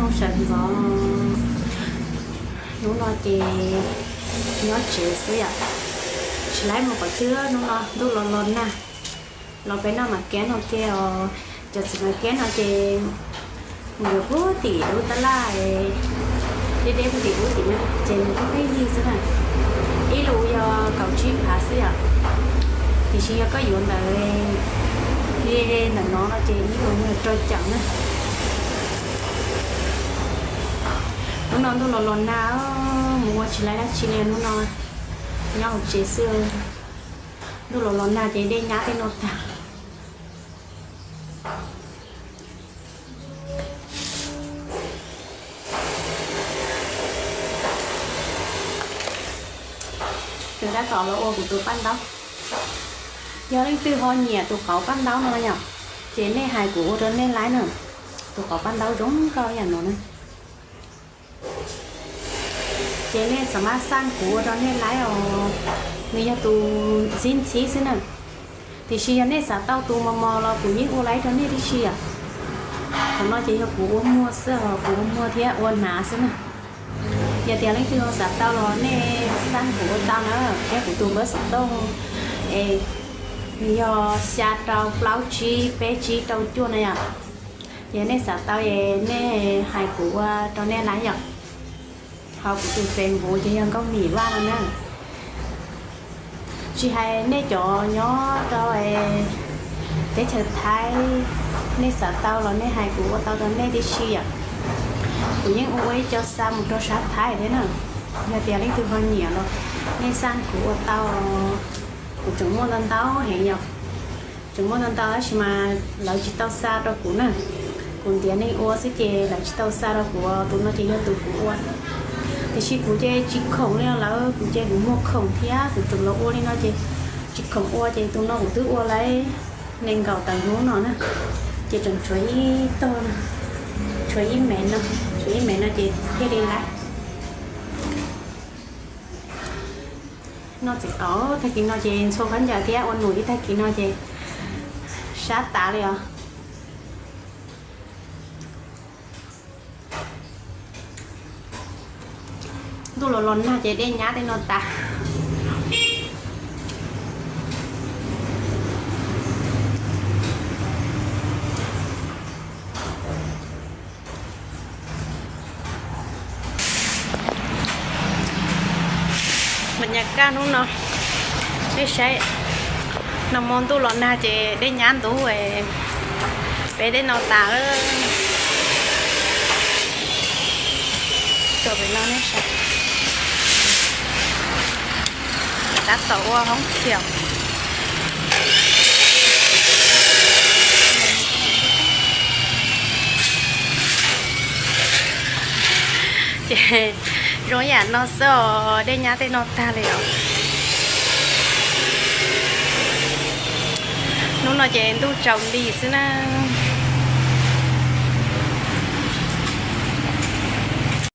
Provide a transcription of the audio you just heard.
Sawv ntxov, hnub no ces nyob tsev xwb yom, tsis laib mus qhov twg, hnub no ntuj los los nag, los peb noj mam kiab no kiag os. Cov txiv mam kiab no ces mus yuav puag tim lub tab laj deb deb puag tim ub tim no ces nws kuj pheej yig xwb na. Ib lus yog kaum tsib phav xwb yom, tiam sis yog koj yuav ntawm, ntawm no no ces ib lus yog rau caum na. Hnub no ntuj los los nag, mus ua tsis laib dab tsi li hnub no, nyob hauv tsev xwb. Ntuj los los nag ces dej nyab tej no tag. Ces tab tom los ua kuv tus paj ntaub. Yog leej twg ho nyiam tus qauv paj ntaub no yom, ces nej hais kuv ua rau nej laib na. Tus qauv paj ntaub zoo nkauj yam no na. Ces nej xav mas xaj kuv ua rau nej laib os, nws yog tus ntxhib ntxhib xwb na. Tiam sis yog nej xav tau tus mos mos los kuv yeej ua laib rau nej tib si yom. Qhov no ces yog kuv ua muag xwb os, kuv ua muag thiab ua hnav xwb na. Yog tias leej twg ho xav tau los nej xaj kuv ua tau na, thiab kuv tus npawb xov tooj es nws yog xya rau plaub tsib peb tsib rau cuaj na yom. Yog nej xav tau es nej hais kuv ua rau nej laib yom. Ho kuv tus Facebook ces yog Nkauj Mim Vaj no na. Tsis hais nej cov nyob rau teb chaws Thaib, nej xav tau los nej hais kuv ua tau rau nej tib si yom. Kuv yeej ua ua ib co xa mus rau sab Thaib thiab na. Yog tias leej twg ho nyiam los nej xaj kuv ua tau. Kuv tseem muaj ntau ntau heev yom. Tseem muaj ntau ntau tab sis mas lawv tsis tau xa rau kuv na. Kuv ntiav neeg ua xwb ces lawv tsis tau xa rau kuv, tus no ces yog tus kuv ua. Tiam sis kuv ces tsis khoom li lawv, kuv ces kuv muag khoom thiab kuv tseem los ua li no ces tsis khoom ua ces tus no kuv twb ua laib nees nkaum tawm hnub no na. Ces tseem tshuav ib tog, tshuav ib me no, tshuav ib me no ces thiaj li laib. Noj txiv qaub tag kis no ces ntxhua khaub ncaws thiab ua num ib tag kis no ces sab tas li os. Ntuj los los nag ces dej nyab tej no tas. Mas nyas kaj hnub no, nej saib, no mo ntuj los nag ces dej nyab ntub, peb dej no tas. Tso pem no nej saib, tab tom ua hoob khiaum. Ces zoo yam no xwb os, dej nyab tej no tag li os. Hnub no ces ntuj tsaus nti xwb na.